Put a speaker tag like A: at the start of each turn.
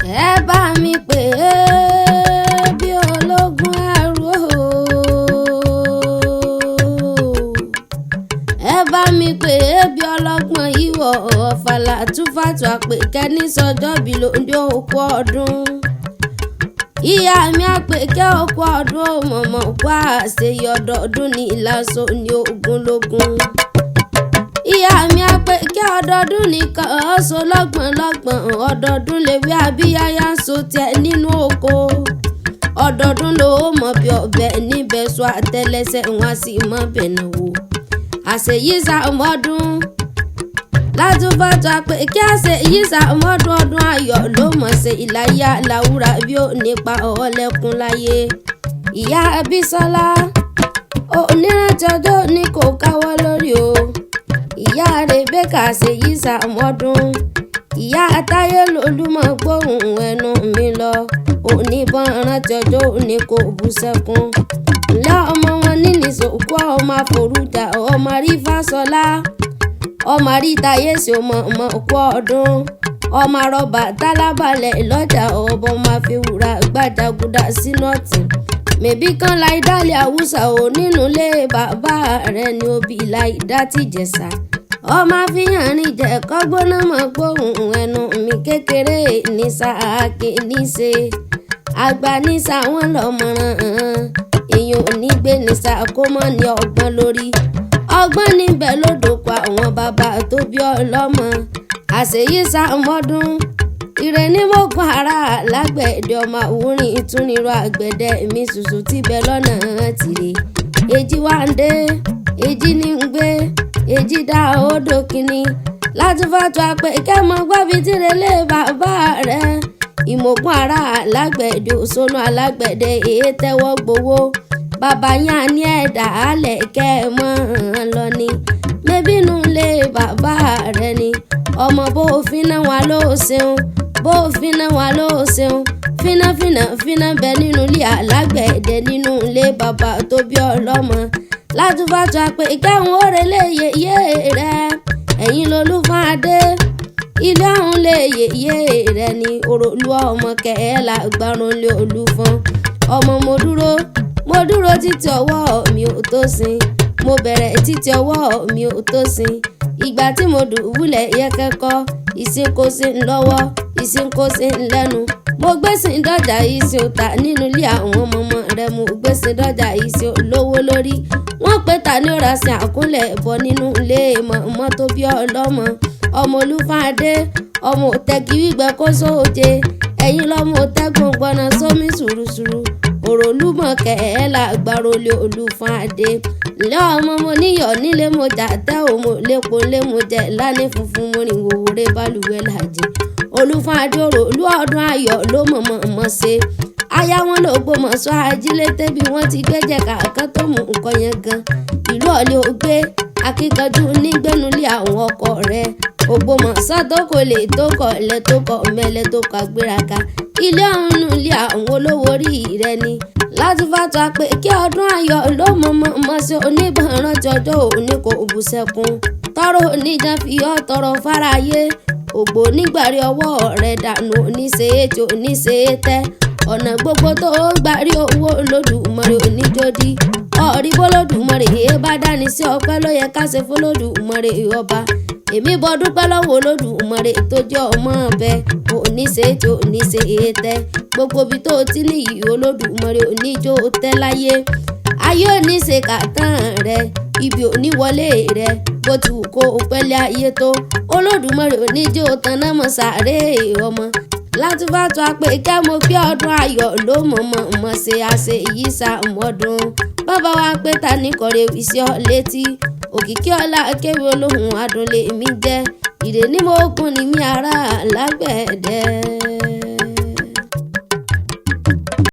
A: Ẹ bá mi pè é bí ológun ẹrú o. Ẹ bá mi pè é bí ọlọ́gbọ́n ìwọ̀ ọ̀fàlà túfàtù àpèkẹ́ ní sọjọ́bí lòdì òkú ọdún. Ìyá mi àpèkẹ́ òkú ọdún ò mọ̀mọ́ kó àṣeyọ ọdọọdún ní ìlàsọ ní ogúnlógún. Ìyá mi àpèkẹ́ ọdọọdún nìkan ọ̀ṣọ́ lọ́gbọ̀n lọ́gbọ̀n ọdọọdún lèwe abíyáyá ń so tiẹ̀ nínú oko. Ọdọọdún ló mọ̀ bí ọbẹ̀ níbẹ̀ sọ àtẹlẹsẹ̀ wọn sì mọ̀ bẹ̀nà wò. Àṣeyíṣà ọmọdún látúbọ̀tọ̀ pé kí àṣeyíṣà ọmọdún ọdún ayọ̀ ló mọ̀ ṣe ìláyà làwúrà bí ó nípa ọ̀ọ́lẹ́kùn láyé. Ìyá Bísọ́lá onírántí ọjọ́ ní kò káwọ́ lórí o. Ìyá Rèbékà àṣeyíṣà ọmọdún. Ìyá Táyé lolúmọ gbóhùn ẹnu mi lọ. Oníbọn rántí ọjọ́ òní kò bú sẹ́kún. Ńlá ọmọ wọn níní sòkú ọmọ àforújà ọmọ àrífàsọlá ọmọ àríta yéṣu ọmọ ọmọ òkú ọdún ọmọ àrọ̀bà tálábàlẹ̀ lọ́jà ọbọ̀ máa fi wúrà gbàjàgùdà sínú ọ̀tìn. Mẹ̀bí kan láì dálé àwùsà ò nínú ilé bàbá rẹ̀ ní òbí láì dá tìjẹ̀sà. Ọmọ àfihàn rìn jẹ́ kọ́gbóná mọ̀ gbóhùn ẹnu mi kékeré ní sáà kìíní ṣe. Àgbà ní sáà wọ́n lọ́mọràn èèyàn ò ní gbé ní sáà kó mọ́ ní ọgbọ́n lórí. Ọgbọ́n níbẹ̀ ló dòkó àwọn bàbá tó bí ọlọ́mọ. Àṣeyíṣà ọmọdún ire ní mọ́kàn ara lágbẹ̀dẹ ọmọ àwòrán ìtúnirọ̀ àgbẹ̀dẹ mi ṣùṣù tíbẹ̀ lọ́nà tìrẹ. Èjì wá ń dé, èjì ní ń gbé, èjì dá odò kìíní. Látúfàtú àpè kẹ́mọ gbábi tìrẹ lé bàbá rẹ̀. Ìmọ̀kún ara lágbẹ̀dẹ òṣónú alágbẹ̀dẹ èé tẹ́wọ́ gbowó. Bàbá yẹn ní ẹ̀dá alẹ̀ kẹ́ ẹ mọ́ ọ́n lọ ni. Mẹ́bínú lé bàbá rẹ̀ ni. Ọmọ bó finá wa ló ṣeun, bó finá wa ló ṣeun. Fíná fíná fíná bẹ nínú ilé alágbẹ̀dẹ nínú ilé bàbá tó bí ọlọ́mọ. Látúfàtú àpè kẹ́hún òrè lé yèyé rẹ̀. Ẹ̀yin lolúfadé. Ilé ọ̀hún lé yèyé rẹ̀ ni òròlú ọmọ kẹ̀ẹ́ làgbàrún lé olúfọ́n. Ọmọ mo dúró, mo dúró títí ọwọ́ mi ò tó sin. Mo bẹ̀rẹ̀ títí ọwọ́ mi ò tó sin. Ìgbà tí mo dùbúlẹ̀ yẹ́kẹ́kọ́, ìsìn kò sí ń lọ́wọ́, ìsìn kò sí ń lẹ́nu. Mo gbèsè dọ́jà ìsìn òòtà nínú ilé àwọn ọmọ ọmọ rẹ̀. Mo gbèsè dọ́jà ìsìn olówó lórí. Wọ́n pé ta ni ó ra sin àkúnlẹ̀ bọ̀ nínú ilé mọ̀mọ́ tó bí ọlọ́mọ. Ọmọ Olúfadé, ọmọ òtẹ́kì gbígbẹ kó sóje. Ẹ̀yin lọ́mọ òtẹ́gùn gbọ́nà sómi sùrùsùrù. Òròlúmọ̀ kẹ̀ẹ́ làgbàro lé Olúfadé. Ǹlẹ́ ọmọ mo níyọ̀ nílé mo jà tẹ́ ò mo lépo lé mo jẹ lánìí funfun mo rìn wòwòrè balùwẹ̀ làjì. Olúfadé òròlú ọdún ayọ̀ ló mọ̀mọ́ mọ̀ ṣe. Aya wọn ló gbọmọ̀ sọ ajílété bí wọ́n ti gbẹ́jẹ̀ kàkán tó mú nǹkan yẹn gan. Ìlú ọ̀lẹ́ ò gbé akíkanjú nígbẹ́nulé àwọn ọkọ rẹ̀. Ògbómọ̀ṣọ́ tó kò lè tó kọ̀ lẹ́ tó kọ̀ mẹ́lẹ́ tó kọ̀ gbéraga. Ilé ọ̀hún nù ilé àwọn olówó orí rẹ̀ ni. Látúfàtú àpè kí ọdún ayọ̀ ló mọ̀mọ́ mọ̀ ṣe oníbọn rántí ọjọ́ òní kò bú sẹ́kún. Tọrọ oníjà fi ọ́ tọrọ fáráyé. Ògbó nígbàrí ọwọ́ rẹ̀ dànù oníṣe tí oníṣe tẹ́. Ọ̀nà gbogbo tó gbàrí owó Olódùmarè oníjódì. Ọ̀rí bólódùmarè èé bá dání sí ọpẹ́ ló yẹ ká ṣe fọlódùmarè ọba. Èmi bọ́ dúpẹ́ lọ́wọ́ Olódùmarè tó jẹ́ ọmọ ọbẹ̀ oníṣe tí oníṣe tẹ́. Gbogbo ibi tó ti níyì Olódùmarè oníjó tẹ́ láyé. Ayé oníṣe kàtàn rẹ̀, ibi òní wọlé rẹ̀, bó ti wù kó o pẹ́lẹ́ ayé tó. Olódùmarè oníjó taná mọ́ sàárè ọmọ. Látúfàtú àpè kẹ́ mo pé ọdún ayọ̀ ló mọ̀mọ́ mọ̀ ṣe àṣeyíṣà mọ́dún. Bàbá wa pé ta ní kọ̀rẹ́ ìṣe ọ létí. Òkìkí ọlá kéwì olóhùn adùn lèmi jẹ́. Ìrè ní mo gùn ní mi ará lágbẹ̀dẹ.